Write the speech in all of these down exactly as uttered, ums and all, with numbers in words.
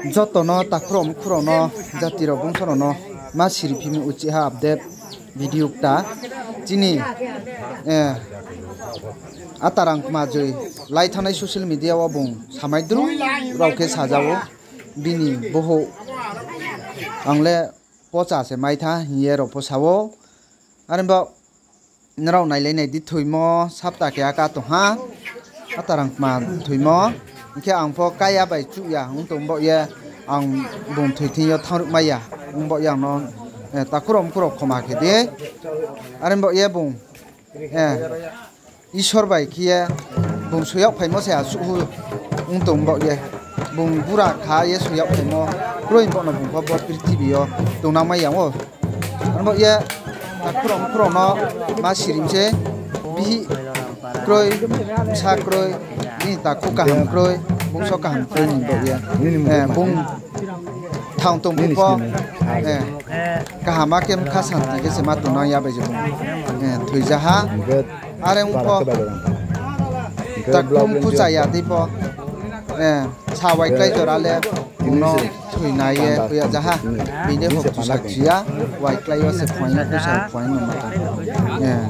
Joto no takhu rao mkhu rao no, jati rao bungso rao no ma siri phimi uchih ha update video kta. Chini, eh, Atarang Kmajoi lai thanngnai social media wo bung samai dru rao khe saja ou. Bini bohouh ang le pocha se mai tha hing ye rao pho sa ou. Are bo nrao nailai nai di, thoimo sapta keha ka tong ha. Atarang Kma thoimo. Hing khe ang pho kaya bai chuh ya ong tong baoh ye, ang bung thoi thing yo thanng ruhmai ya ong baoh ye ang no, eh, takhu rao mkhu rao khoma khe di. Are baoh ye bung, eh, Isor bai khe ye bung soi yagphaimo se asuh hu ong tong baoh ye, bung bura kha ye soi yagphaimo kroi baoh no bung pho bo prithibi yo tongnangmai ya ou. Are baoh ye takhu rao mkhu rao no ma sirim se, bihih kroi, bsa kroi, bini takhu kaham kroi, bungso kaham kroi ni baoh ye, eh, bung thang tong pho, eh, kaham khe bkha santi khe se ma tongnang ya bai je bung, eh, thoija ha. Are ong pho takhu mkhu chaya di pho, eh, sa waiklái jora le bung no thoinai ye hoih yag ja ha. Bini hoktu sakchi ya, waiklái yo se phuaing no, kuisa phuaing no ma tong, eh,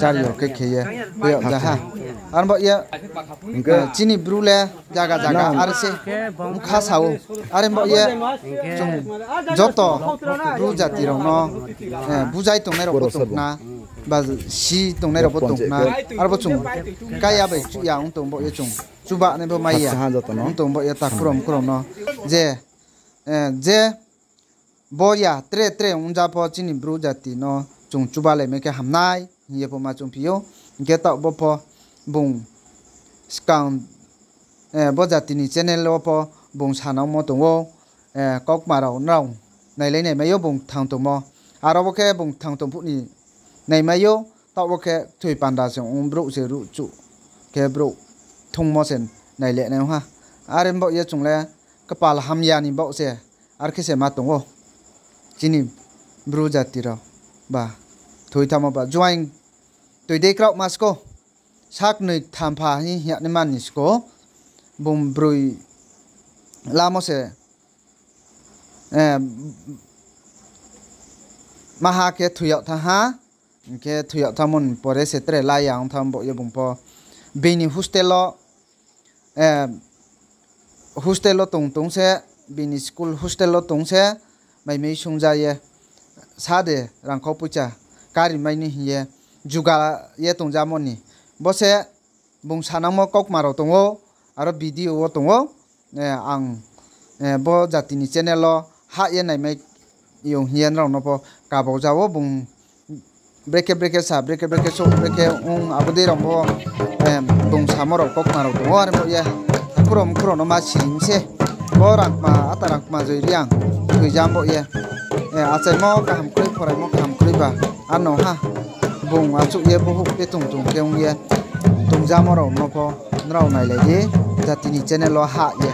chari yo khe khe ye hoih yag ja ha. Are baoh ye, eh, chini Bru le zaga zaga are se bkha sa ou. Are baoh ye chung joto Bru jati rao no, eh, bujai tongnai rao pho tong khna, ba si tongnai rao pho tong khna, arbo chung kaya bai chuh ya ong tong baoh ye chung chubanai bo mai ya ong tong baoh ye takhu rao mkhu rao no je, eh, je bo ya tre tre ong ja pho chini Bru jati no chung chubalaimai khe hamnai hing ye pho ma choungphi ou. Hing khe taoh bo pho bung skang, eh, bo jati ni channel wo pho bung sanangmo tong ou, eh, kaukma rao nrao nailai naimai ou bung thang tongmo. Aro bo khe bung thang tong phuh ni naimai ou, taoh bo khe thoi panda se ong brouh se ruh chuh khe brouh thungmo se naile nai ong ha. Are baoh ye chung le kpal hamya ni baoh se, are khe se ma tong ou. Chini Bru jati rao ba thoi thamo ba juaing toi dei kraoh ma sko, saknoi thampha hing hing ya naima ni sko, bung broi lamo se, eh, maha khe thoi yag thanng ha. Hing khe thoi yag thanngmo ni pore se tre la ya ong thanng baoh ye bung pho bini hostel wo, eh, hostel wo tong tong se, bini school hostel wo tong se, maimai sungja ye, sa de rangkhau poicha kari mai ni hing ye juga ye tongjamo ni. Bo se bung sanangmo kaukma rao tong ou, aro video wo tong ou, eh, ang, eh, bo jati ni channel wo hah ye naimai yong hing ye nrao no pho kabau ja ou bung brekhe brekhe sa, brekhe brekhe souh, brekhe ong, abo dei rao pho, eh, bung samo rao kaukma rao tong ou, are baoh ye takhu rao mkhu rao no ma siring se. Bo Rangkma, Atarang Kmajoi Reang, thoija baoh ye, eh, achaimo kaham kroi, phoraimo kaham kroi ba, ano ha, bung achouh ye bohouh khe tong tong khe ong ye, tongjamo rao no pho nrao nailai di, jati ni channel wo hah ye.